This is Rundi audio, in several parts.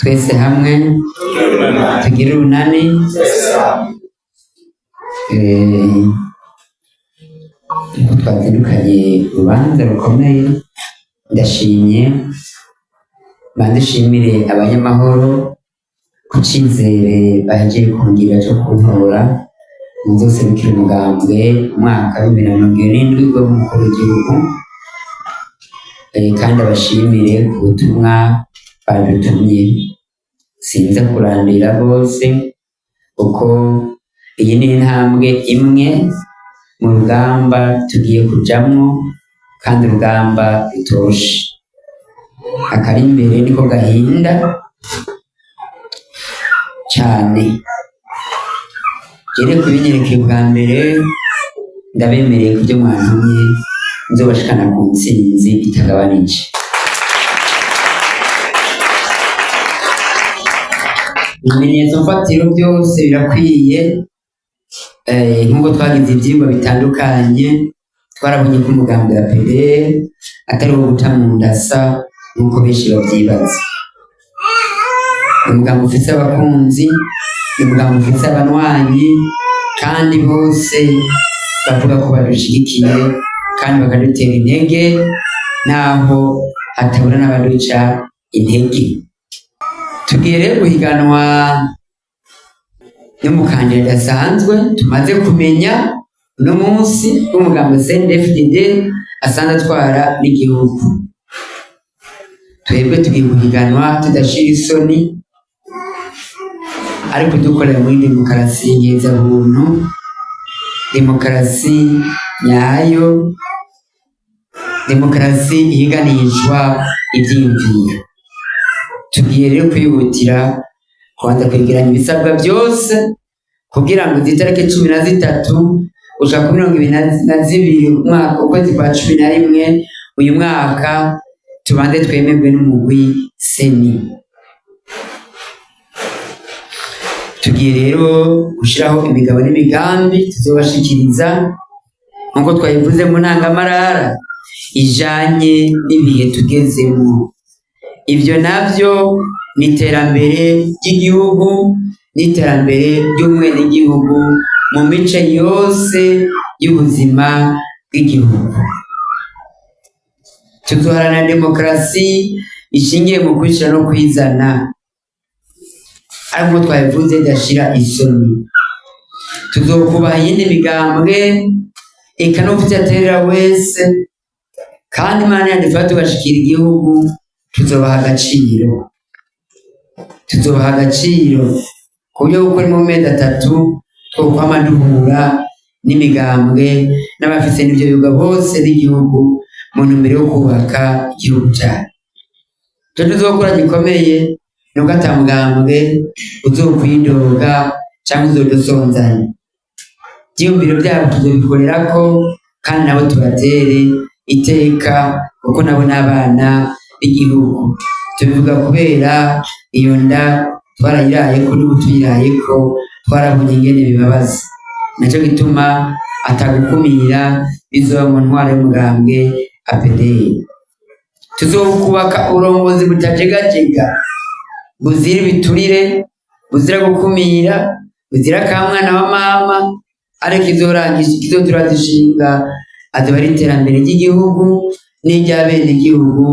Twese hamwe tugire urunani. Nkuko twazindukanye urubanza rukomeye, ndashimye, banze nshimire abanyamahoro ku cizere bahejeje kungira co kuntora ngo nzoserukire umugambwe umwaka wa 2027 w'umukuru w'igihugu. Kandi abashimire ku butumwa badutumye. Sinza kurandira bose kuko iyi ni intambwe imwe mu rugamba tugiye kujamwo, kandi urugamba rutoroshe. Akari imbere niko gahinda cane. Jere kubinyerekeye bwa mbere, ndabemereye kubyo mwantumye nzobashikana ku ntsinzi itagabanije. Ibimenyetso mfatiro byose birakwiye. Nk'uko twagize ivyigwa bitandukanye, twarabonye ko umugambi wa PDR atari uwo guca mu ndasa nk'uko benshi bavyibaza. Umugambi ufise abakunzi, umugambi ufise abanywanyi, kandi bose bavuga ko badushigikiye kandi bakadutera intege, naho hatabura n'abaduca intege. Tugiye rero guhiganwa n'umukandida adasanzwe tumaze kumenya uno munsi w'umugambi CNDD-FDD asanzwe atwara n'igihugu. Twebwe tugiye guhiganwa tudashira isoni, ariko dukorera muri demokarasi nkezabuntu, demokarasi nyayo, demokarasi ihiganishwa ivyiyumviro. Tugiye rero kwihutira kubanza kwegeranya ibisabwa byose kugira ngo itariki 13 gushika ku 22 umwaka ukwezi kwa 11 uyu mwaka tubanze twemerwe n'umugwi seni. Tugiye rero gushiraho imigabo n'imigambi tuzobashikiriza nkuko twabivuze mu ntangamarara ijanye n'ibihe tugezemo. Ivyo navyo ni iterambere ry'igihugu n'iterambere ry'umwenegihugu mu mice yose y'ubuzima bw'igihugu. Tuzoharanira demokarasi ishingiye mu kwishira no kwizana, ariko twabivuze idashira isoni. Tuzokubaha iyindi migambwe eka n'ufite aterera wese, kandi Imana yadufasha tugashikira igihugu, tuzobaha agaciro. Tuzobaha agaciro ku buryo gukora mu mezi atatu twokwama duhura n'imigambwe n'abafise n'ivyo bibuga bose b'igihugu mu ntumbero yo kubaka igihugu cacu. Ico tuzokora gikomeye nuko ata mugambwe uzokwidoga canke uzodusonzanya. Ivyiyumviro vyabo tuzobikorerako, kandi nabo tubatere iteka kuko nabo n'abana b'igihugu. Tubivuga kubera iyo nda twarayirayeko n'ubu tuyirayeko, twarabonye ingene bibabaza. Naco gituma atagukumira bizoba mu ntwaro y'umugambwe APDR. Tuzokubaka uburongozi butajegajega, buzira ibiturire, buzira gukumira, buzira kamwana wa mama, ariko ikizoturazishinga azoba ari iterambere ry'igihugu n'iry'abenegihugu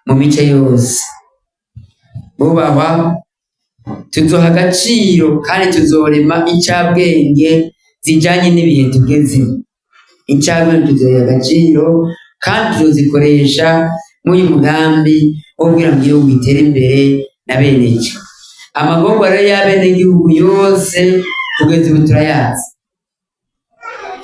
mu mice yose. Bubahwa, tuzoha agaciro kandi tuzorema incabwenge zijanye n'ibihe tugezemo. Incabwenge tuzoha agaciro kandi tuzozikoresha muri uyu mugambi wo kugira ngo igihugu gitere imbere na bene cyo. Amagorwa rero y'abenegihugu yose kugeza ubu turayazi,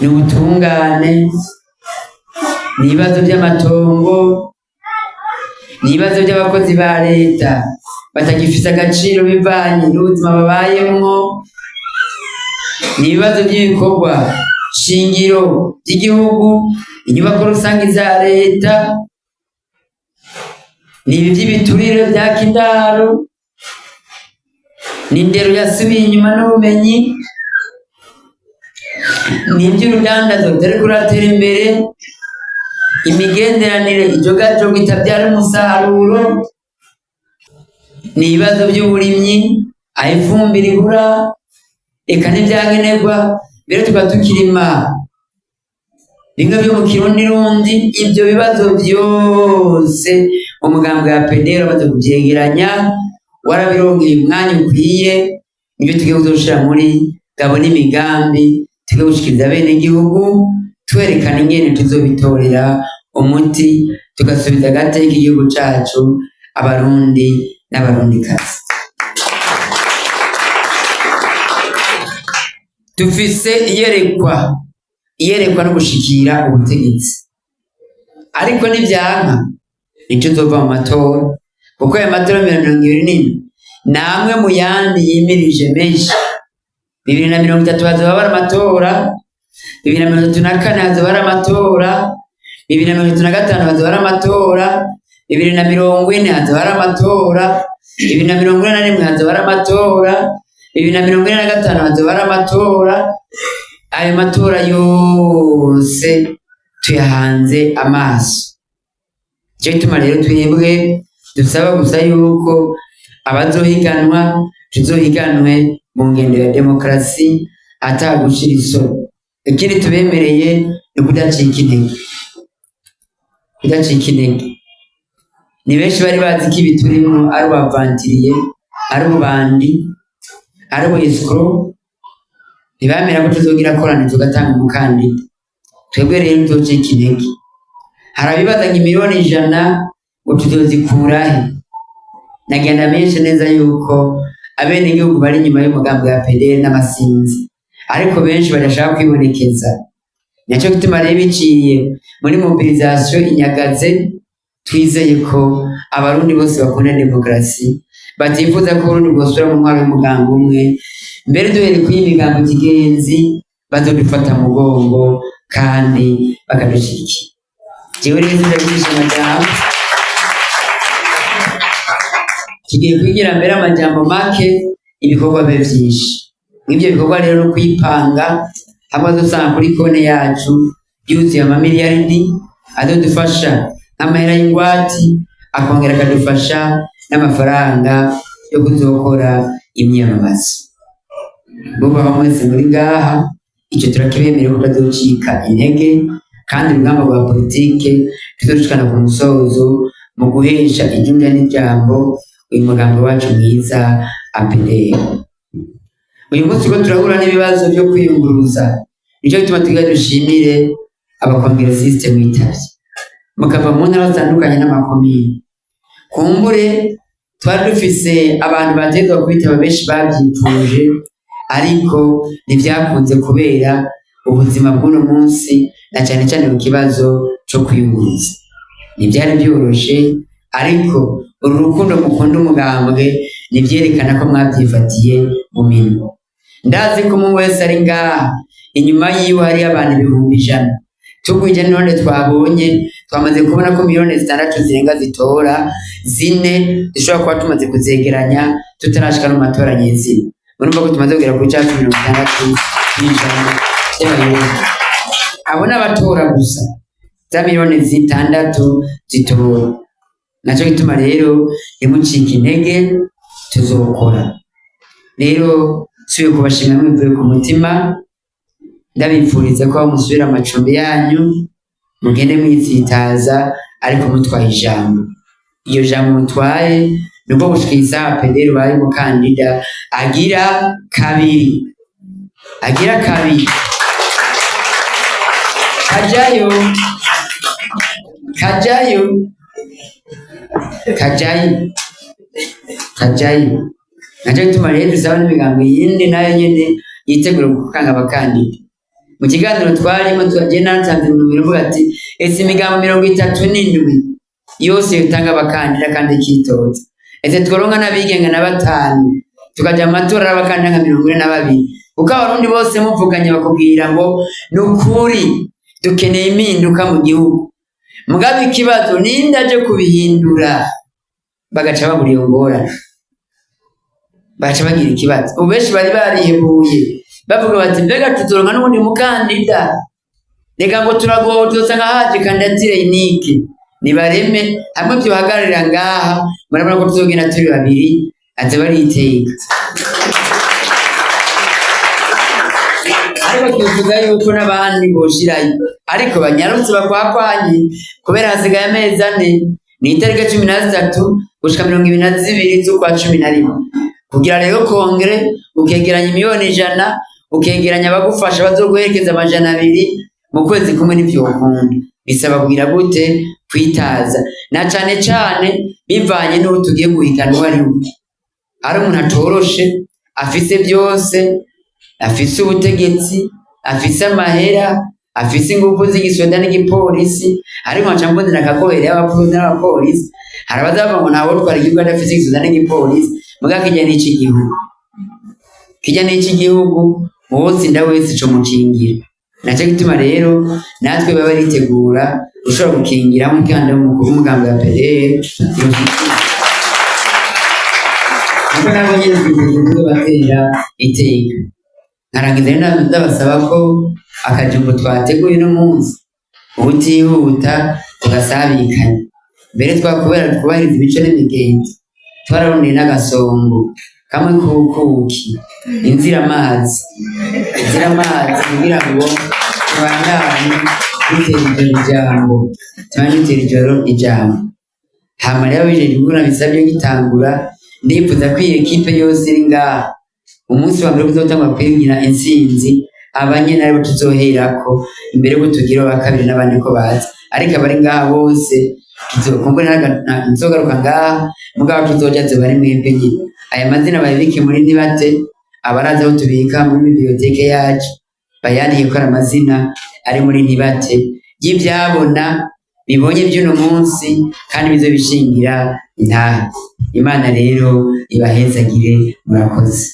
ni ubutungane, ni ibibazo by'amatongo, ni ibibazo by'abakozi ba leta batagifise agaciro bivanye n'ubuzima babayemwo, ni ibibazo by'ibikorwa shingiro by'igihugu, inyubako rusange za leta, ni ibi by'ibiturire bya kindaro, ni indero yasubiye inyuma n'ubumenyi, ni iby'urudandazo rutari kuratera imbere, imigenderanire ijogajoga itabyara umusaruro, Ni ibibazo by'uburimyi, aho ifumbire ibura, eka n'ivyankenerwa, mbere tukaba tukirima bimwe byo mu Kirundirundi. Ibyo bibazo byose umugambi wa PDR wamaze kubyegeranya, warabirongeye umwanya ukwiye. Nibyo tugiye kuzoshira muri gabo n'imigambi tugiye gushikiriza bene gihugu, twerekana ingene tuzobitorera umuti, tugasubiza agateka igihugu cacu, Abarundi n'Abarundikazi. Dufise iyerekwa, iyerekwa no gushikira ubutegetsi, ariko nivyanka nico tuzova mu matora, kuko aya matora 2024 ni amwe mu yandi yimirije menshi. 2030 hazoba hari amatora, 2034 hazoba hari amatora, 2035 hazoba hari amatora, 2040 hazoba hari amatora, 2041 hazoba hari amatora, 2045 hazoba hari amatora. Ayo matora yose tuyahanze amaso. Nico gituma rero twebwe dusaba gusa yuko abazohiganwa tuzohiganwe mu ngendo ya demokarasi ata gushira isoni. Ikindi tubemereye ni kudacika intege, kudacika intege. Ni benshi bari bazi ko ibi turimwo ari ubavantiriye, ari ububandi, ari ubu escroc, ntibamera ko tuzogira korana tugatanga umukandida. Twebwe rero ntituzocika intege. Hari abibaza ngo 100 miliyoni ngo tuzozikurahe? Nagenda menshi neza yuko abenegihugu bari inyuma y'umugambi wa PDR n'amasinzi, ariko benshi badashaka kwibonekeza. Naco gituma rero biciye muri mobilisation inyagaze, twizeye ko Abarundi bose bakunda demokarasi, batifuza ko Uburundi bwosubira mu ntwaro y'umugambi umwe, mbere duhere kuri iyi migambo kigenzi, bazodufata mu mugongo kandi bakadushigikira. Jewe rero sindabigisha amajambo, tugiye kwigira mbere amajambo make, ibikorwa bibe vyinshi. Mw'ivyo bikorwa rero no kwipanga hamwe azosanga kuri konti yacu yuzuye amamiliyaridi azodufasha nk'amahera y'ingwati, akongera akadufasha n'amafaranga yo kuzokora imyiyamamazo. Bubaho mwese muri ngaha, ico turakibemerera ko tutazocika intege, kandi urugamba rwa politike tuzorushikana ku musozo mu guhesha ijumba n'ijambo uyu mugambi wacu mwiza APDR. Uyu munsi ko turahura n'ibibazo byo kwiyunguruza, nico gituma tugira dushimire abakongeresiste mwitavye, mukava mu ntara zitandukanye n'amakomine. Kumbure twari dufise abantu bategerezwa kwitaba benshi bavyipfuje, ariko ntivyakunze kubera ubuzima bw'uno munsi, na cane cane ku kibazo co kwiyunguruza. Ntivyari vyoroshe, ariko uru rukundo mukunda umugambwe nivyerekana ko mwavyifatiye mu minwe. Ndazi ko umwe wese ari ngaha inyuma yiwe hariyo abantu 100,000. Tugwije none twabonye, twamaze kubona ko 6 miliyoni zirenga zitora, 4 dushobora kuba tumaze kuzegeranya tutarashika no mu matora nyezina. Murumva ko tumaze kugera kuri hafi 60% vy'abayoboke. Abo n'abatora gusa, za 6 miliyoni zitora. Naco gituma rero ntimucike intege, tuzokora. Rero nsubiye kubashimira mwivuye ku mutima, ndabipfuriza ko aho musubira amacumbi yanyu mugende mwitsitaza, ariko mutwaye ijambo. Iyo jambo mutwaye nubwo gushika isaha PDR ubaye umukandida agira kabiri, agira kabiri, kajayo, kajayo, kajayo, kajayo. Naco gituma rero dusaba n'imigambo yindi nayo nyene yitegura gukanga abakandida. Mu kiganiro twarimo twagiye natanze intumbero ivuga ati ese imigambo 37 yose yotanga abakandida kandi ikitoza, ese tworonka n'abigenga na 5 tukaja mu matora y'abakandida nka 42, kuko Abarundi bose muvuganye bakubwira ngo ni ukuri dukeneye impinduka mu gihugu, mugabo ikibazo ninde aje kubihindura, bagaca babura iyo ngorane, bagaca bagira ikibazo. Ubu benshi bari barihebuye bavuga bati mbega tuzoronka n'ubundi mukandida, reka ngo turagowe tuzosanga haje kandidatire unique. Nibareme hamwe byohagararira ngaha, murabona ko tuzogenda turi babiri, aza bariteka. Ariko twifuza yuko n'abandi boshirayo, ariko banyarutse bakwakwanye kubera hasigaye amezi 4, ni itariki 13 gushika 22 z'ukwa 11. Kugira rero kongere ukegeranya 100,000,000, ukegeranya abagufasha bazoguherekeza 200 mu kwezi kumwe, ntivyokunda. Bisaba kugira gute? Kwitaza, na cane cane bivanye n'uwo tugiye guhiganwa ari we. Ari umuntu atoroshe, afise byose, afise ubutegetsi, afise amahera, afise ingufu z'igisoda n'igipolisi. Ariko nkaca mbonera akagohere y'abapolisi n'abapolisi. Hari abazavuga ngo ntawe utwara igihugu adafise igisoda n'igipolisi, muga kirya ni ic'igihugu, kirya ni ic'igihugu, uwotsinda wese ico mukingira. Naco gituma rero natwe baba ritegura ushobora gukingira umukandida w'umukuru w'umugambi wa PDR, kuko nabo nyene twiteguye kuzobatera iteka. Nkarangiza rero ndabasaba ko akajumbo twateguye uno munsi ubutihuta tugasabikanya. Mbere twakubera twubahiriza imico n'imigenzo, twararondeye n'agasongo kamwe k'ukuki, inzira amazi, inzira amazi, kugira ngo tubandanye dutera ijoro ijambo, tubandanye dutera ijoro ijambo. Hama rero bijeje gukora bisabye gitangura, ndifuza ko iyi ekipe yose iri ngaha umunsi wa mbere kuzotangwa kwigira intsinzi, abanyene aribo tuzoherako imbere yuko tugira aba kabiri n'abandi ko baza. Ariko abari ngaha bose tuzokumbura, nzogaruka ngaha, mugabo tuzoja zoba ari mwebwe nyine. Aya mazina bayabike muri nibate, abaraza aho tubika muri biblioteke yacu bayandike ko ari amazina ari muri nibate y'ivyabona bibonye by'uno munsi, kandi bizobishingira intahe. Imana rero ibahezagire, murakoze.